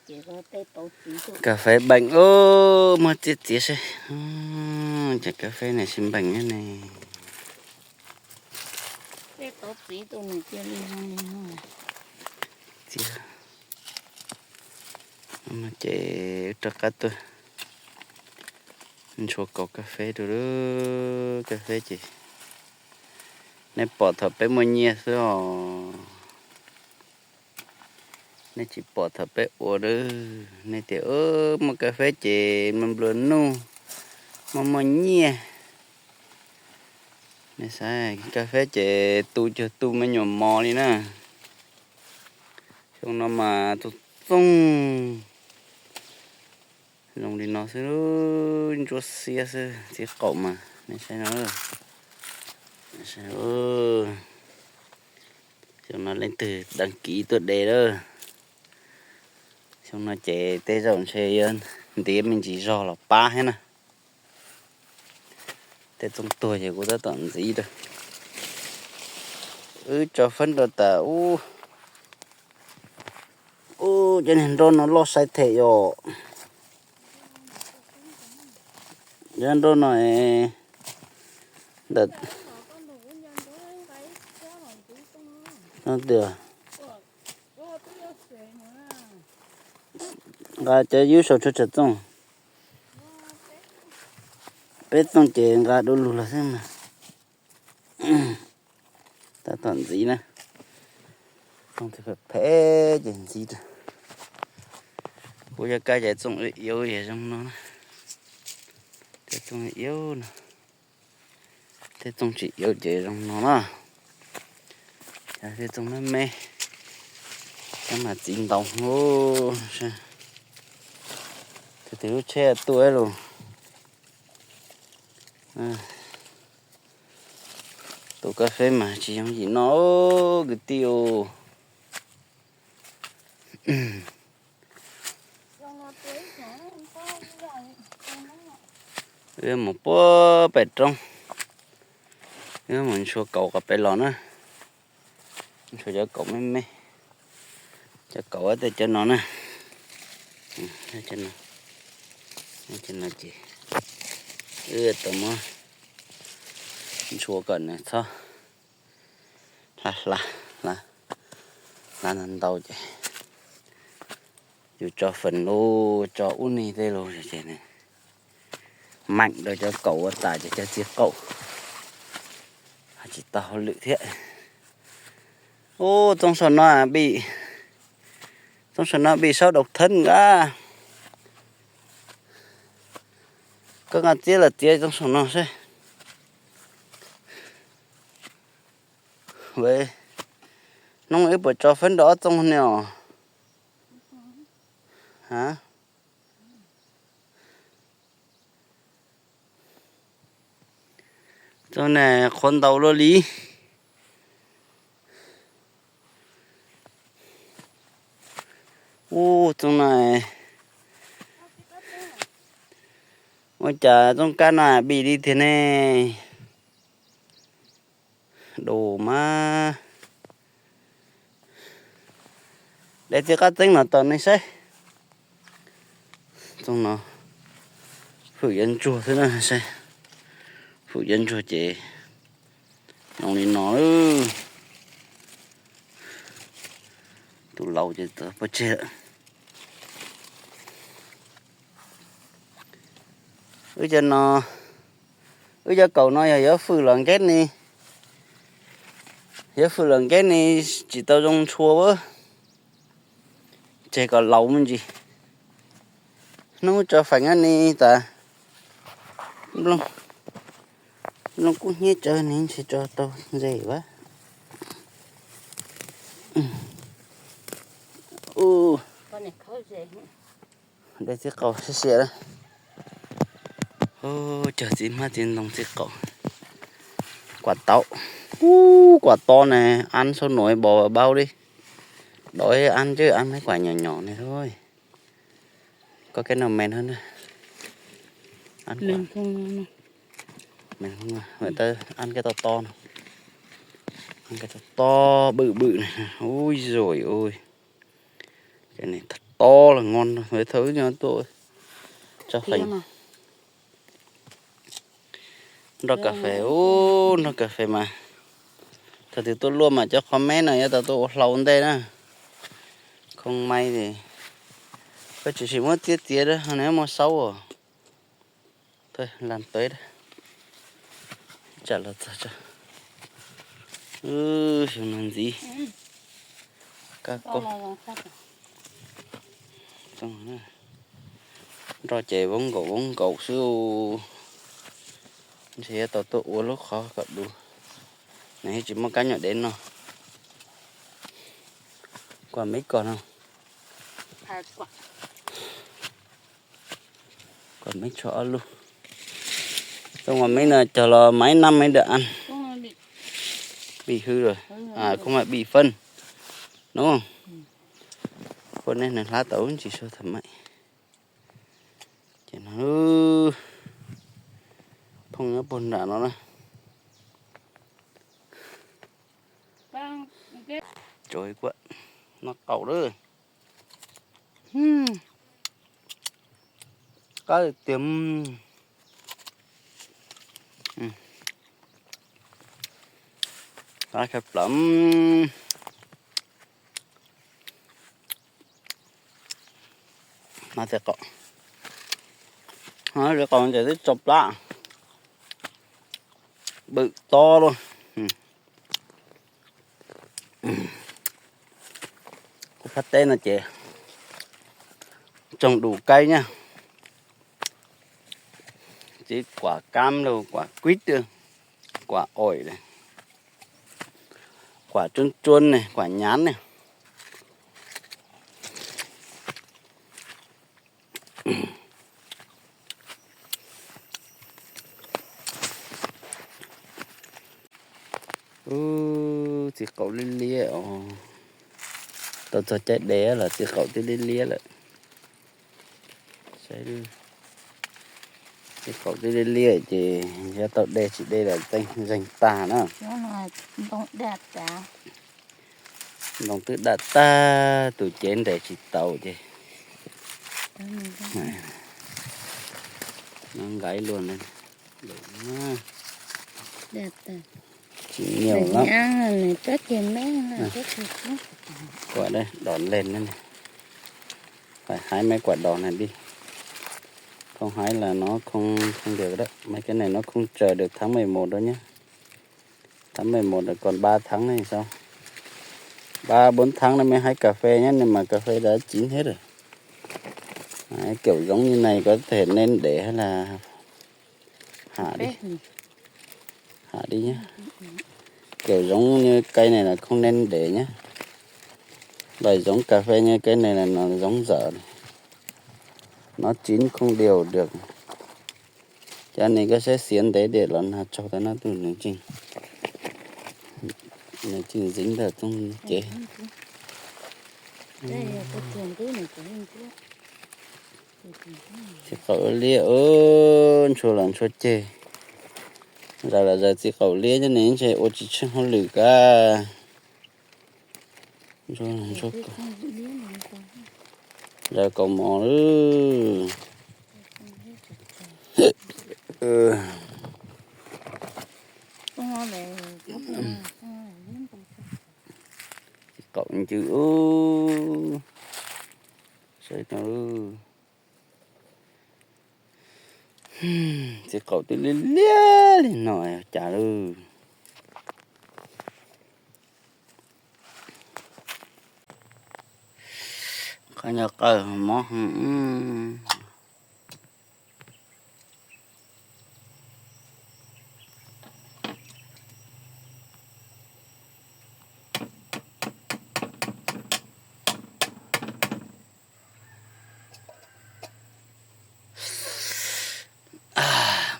Cov kas fes npeem ub, muab txiav txiav seb. Cov kas fes ne tsis npeem ne. Txiav, ces rov qab tuaj ntshua kaus kas fes rau lawm. Kas fes ces nej pom thaum peb muaj nyiaj xwb os. Nej tsis pom thaum peb ua lawm. Nej tias muaj kas fes ces nplua nuj, muaj muaj nyiaj. Nej saib kas fes ces tu cuag tu me nyuam mos li na. Xyoo no mas txooj txooj zoo li no xwb, ntsuab xiab xwb txiv qaum mas. Nej saib no, xyoo no leej twg đăng ký tuaj de lawm. Xyoo no ces tej zaum ntshe yuav ntiav me ntsis zog los pab thiab na. Tej txooj tuag ces kuv tab tom ntxiv rau. Wb tso fawb rau tas ub. Ub, cov niag nroj no loj sai them yom. Cov nroj no ntawm, no tias nqa cov yub sau tshua tsam txooj. Peb txooj ces nqa du lug los xwb mas. Tab tom ntxiv na. Txooj phem phem ces ntxiv rau. Kuv yog kab cov txooj iauv yog zoo no na. Cov txooj iauv no. Tej txooj tsis iauv ces zoo no na. Tej txooj me me, cov mas txiv ntau. Tus twg lub tsheb tuaj lus. Tus kas fes mas tsis yooj yim no kwv tij os. Wb mus puag pem roob, wb mus ntshua kaus qhov pem los na. Ntshua cov kaus me me, cov kaus tej cov no na. Cov no ces wb tau muab ntshua kom nws txhob hla hla, hla ntau ntau ces yus tso feem lus, tso ub nig tej lus ces nws meem rau cov kaus ua tas ces cov txiv qaum tsis tau hauj lwm thiab. Ub, txooj saum no, txooj saum no bị sâu độc thân nqa. Koj nqa txiab los txiav txooj saum no seb. Hnub wb puas tso fawb rau ob txooj ne os? Txooj ne qhuav ntau luaj li. Ub, txooj no, ua cas txooj kab no bị li tiag ne? Dub mas. De txiv qab txeeb no tom nej saib. Txooj no hwm yuav ntsuag xwb na saib. Hwm yuav ntsuag ces zoo li no. Tus laus ces txawm pov tseg lawm. Wb cov no, wb cov kaus no yog yuav hwm los nkeb ne, yuav hwm los nkeb ne tsis tau zoo ntshua a. Tseg kom laus me ntsis. Hnub tso feem ne tas nplooj kub hnyiab tsawv ne ntshe tso tau ntses a. De txiv qaub siab siab. Cog txiv hmab txiv ntoo txiv qaub. Kuam taub. Ub, kuam to ne, ăn số nổi bò báo đi. Đổi ăn chứ ăn mấy quả nhỏ nhỏ này thôi. Có cái nào mềm hơn. Ăn ăn cái to to này. Ăn cái to to bự bự này. Ui rồi ôi. Cái này thật Tob los nqos, thawj wb nyob tuaj tso feem. Nroj kas fes, ub, nroj kas fes mas thaum twg tuaj luaj mas cov qhov meb no yuav tau tuaj ua hlau ua ntej na. Khoo mais es koj tsis sim muab txiab txiav, nws muaj saub os. Thawj las tawv, tsam los txog tso. Xyoo no ntxiv kab koj. Nroj ces voob nkaus voob nkaus xwb. Ntshe yuav tau tuaj ua lub qhov kom du. Nws yeej tsis muaj kab nyuam dev no. Kuam meb kos no. Kuam meb tshuav ob lub. Txooj kuam meb no cog los maiv nab maiv dam. Bị hư rồi. À, không phải bị phân. Đúng không? Khuaj nej nws hlab tau ntsis sau tham maiv. Ces no phooj nyob puag nram no na. Tsuav kuam no qaum lawm. Qab tiag. Qab khav plaws. Mas txiv qaum, txiv qaum ces twb tso plab, pwm to luaj. Kuv phab teb no ces tsoog du kaib nyab, txiv kuam kab lauj, kuam kuib, kuam oim, kuam tsuab tsuab ne, kuam nyav ne. Ub, txiv qaum liab liab os. Tau txog caij de los txiv qaum twb liab liab lawm. Txiv qaum twb liab liab ces yuav tau de tsis de los txeeg zeeg tag na. Ntoo twb dam tag, tus cev nres tsis taus ces no nqaij luaj na. Tsis nyiam lawm. Kuam dos leeg na. Phải hái mấy quả đỏ này đi. Không hái là nó không, không được đó. Mấy cái này nó không chờ được tháng mười một đâu nhé. Tháng mười một là còn ba tháng này sao? Ba bốn tháng nữa mới hái cà phê nhé, nhưng mà cà phê đã chín hết rồi. Đấy, kiểu giống như này có thể nên để hay là Hạ đi. Hạ đi nhé. Kiểu giống như cây này là không nên để nhé. Loại giống cà phê như cây này là nó giống dở này. Nó chín không đều được. Cov no koj saib xiav ntev diam los nag tsaug tau no tus nws tseem, nws tseem dính ntawm txoj cev. Txiv qaum liab, ntshua los ntshua ceg. Zaws los zaws txiv qaum liab thiab ne, ntshe ua tsis tsheej hauj lwm kab. Zaws kaus mom lawm. Txiv qaum ncw ub. Saib no, txiv qaum twb liab liab li no cas lawm. Qhov nyob qawj mob.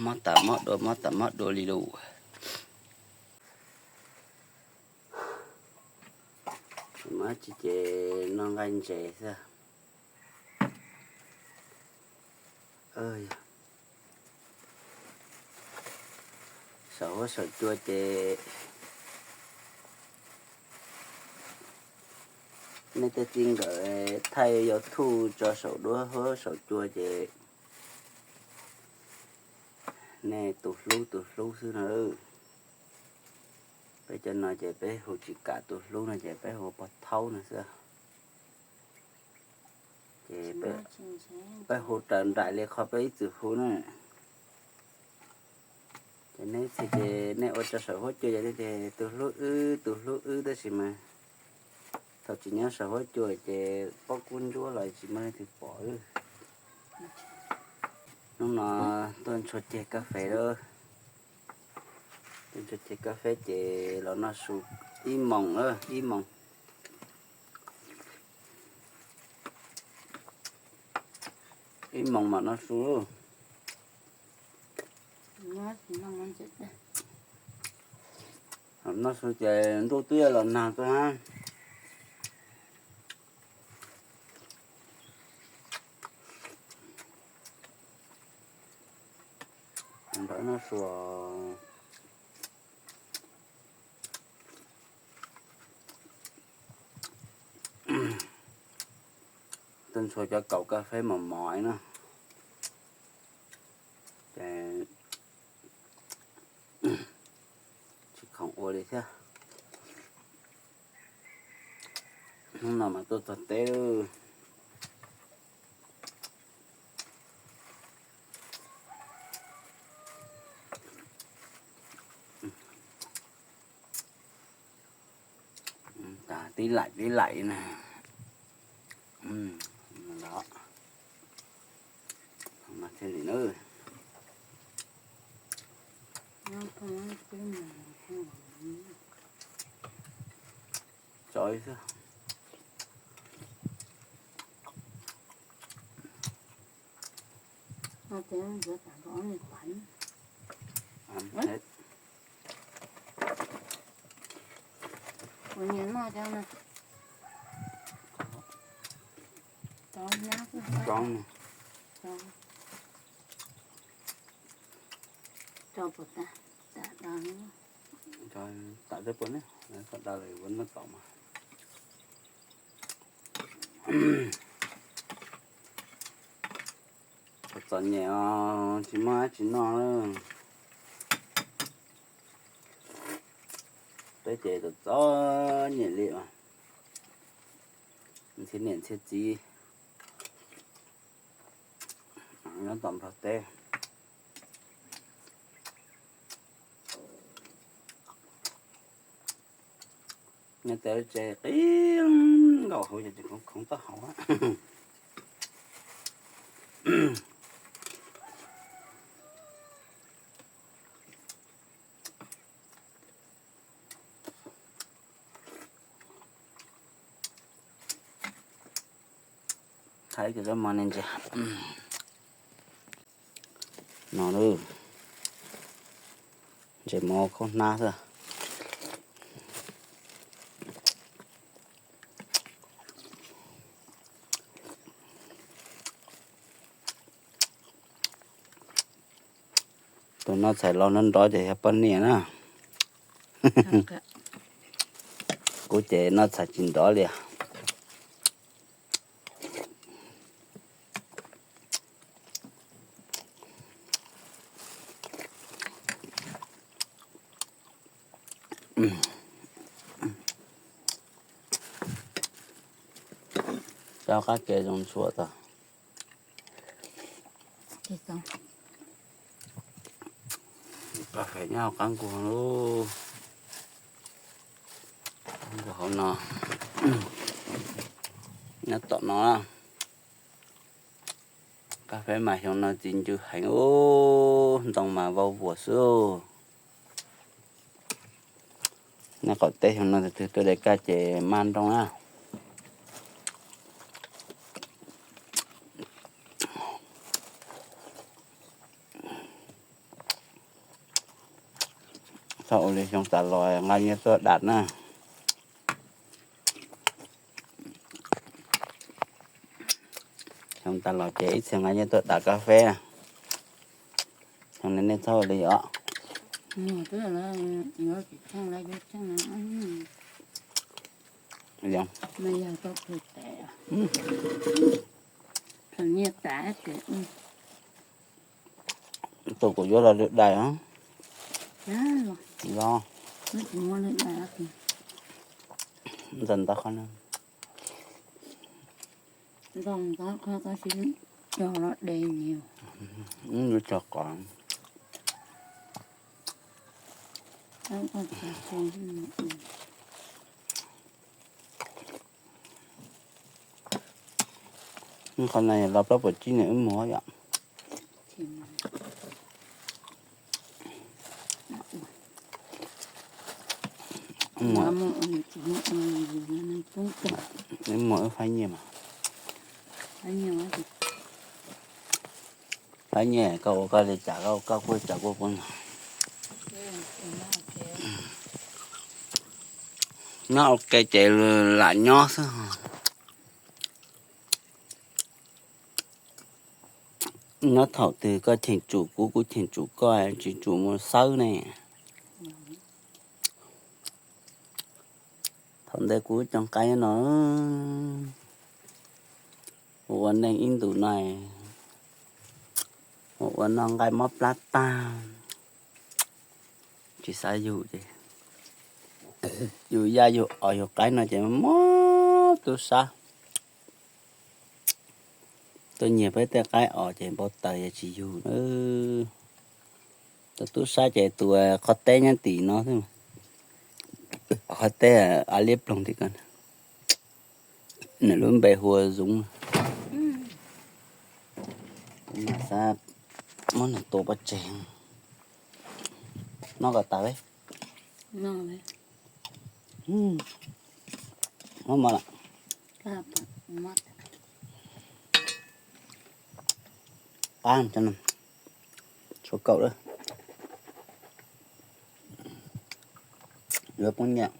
Mob tas mob dua, mob tas mob dua li lus. Mob tsis ces noj nqaij ntses xwb. Saum huab saum cua ces Nej tej txij nkawm thaij YouTube tso saum duab huab saum cua ces nej tus hlub tus hlub xwb no. Peb cov no ces peb hu tsis kam tus hlub no ces peb hu pog thaub no xwb. Ces peb hu raws nraim li qhov peb ib txwm hu na. Ces nej txhia ces nej ua tso saum huab cua ces tus hlub wb tus hlub wb tab sis mas thaum tsis nyob saum huab cua ces pob kub ntsuab los tsis muaj leej twg pom. Hnub no tuaj ntshua ceg kas fes lawm. Tuaj ntshua ceg kas fes ces los noj su ib moos, ib moos, ib moos mam noj su. Noj su ces ntuj twb yuav los nag tuaj na. Npawg noj su. Tuaj ntshua cov kaus kas fes mos mos na. Ces tsis khoom ua li thiab. Hnub no mas tuaj txog teb. Tib laim tib laim na. Los mas thiaj li na. Tso ib xwb. Ua niam noj cov no. Cov nyab, cov puas tas, tas tas. Cov tas cov puas ne, kom tas lawm yuav noj tom mas. Txom txom nyem os, tsis muaj dab tsi noj. Peb ces txom txom nyem li os. Ntxhiab niam ntxhiab txiv nyob tom Nplog teb. Nyob teb tsev qis nkaus hauv ces tseem khoov khoov taub hau. Thaij cov zaub mov ne ntses no, ntses mov khaub hnab xwb. Tus noj txhais los nrov nrov ces yog poj niam na. Kuv ces noj txhais tsis nrov li. Cov qab ke zoo tshua tag. Qab fem nyob hauv qab nkuag lauj. Qab nkuag hauv no. Nyob tom no. Qab fem mas xyoo no txiv ncw heev ub, ntoo mas vau vuas xwb. Nej qaum teb xyoo no tus twg tuaj de kaj ces maj nrooj na. Txhob ua li xyoo tas los nqa nyiaj tuaj dam na. Xyoo tas los ces ib txhia nqa nyiaj tuaj dam kab feb. Xyoo no nej txhob ua li os. Yog. Mas yog tau plhws tes. Plhws nyiaj tas ces tus kuv yuav los lwm daim. Los. Ntawm ntawd qhov no. Ntawm ntawd qhov tab sis cog los de nyias. Yuav cog qos. Qhov no los plaub puas tsib ne wb muag yom. Wb muag wb faib nyiaj mas. Faib nyiaj koj ua koj li cas, koj ua koj, kuv ua kuv no. Nyob ua ke ces lam nyob xwb. Nyob thaum twg koj cheem tsum kuv, kuv cheem tsum koj, tsis tsum mus xawb ne. Thaum ntawd kuv cov nqaij no, ua neej ib ntus no, ua noj nqaij mob plab tag, tsis xav yug ces yug yaj yug os yug qaib no ces mob tub sab. Tuaj nyiag peb tej qaib os ces npau taws yog tsis yug na. Tus tub sab ces tus qhov teb nyob tim no xwb, qhov teb a liab ploog tim ko. Nws lub npe hu ua Zoov. Kuv mam xav muab nws tua pov tseg. Noj kom tas. Muab mov lawm. Qab, tshuav kaum lawm. Yuav poob nyiaj.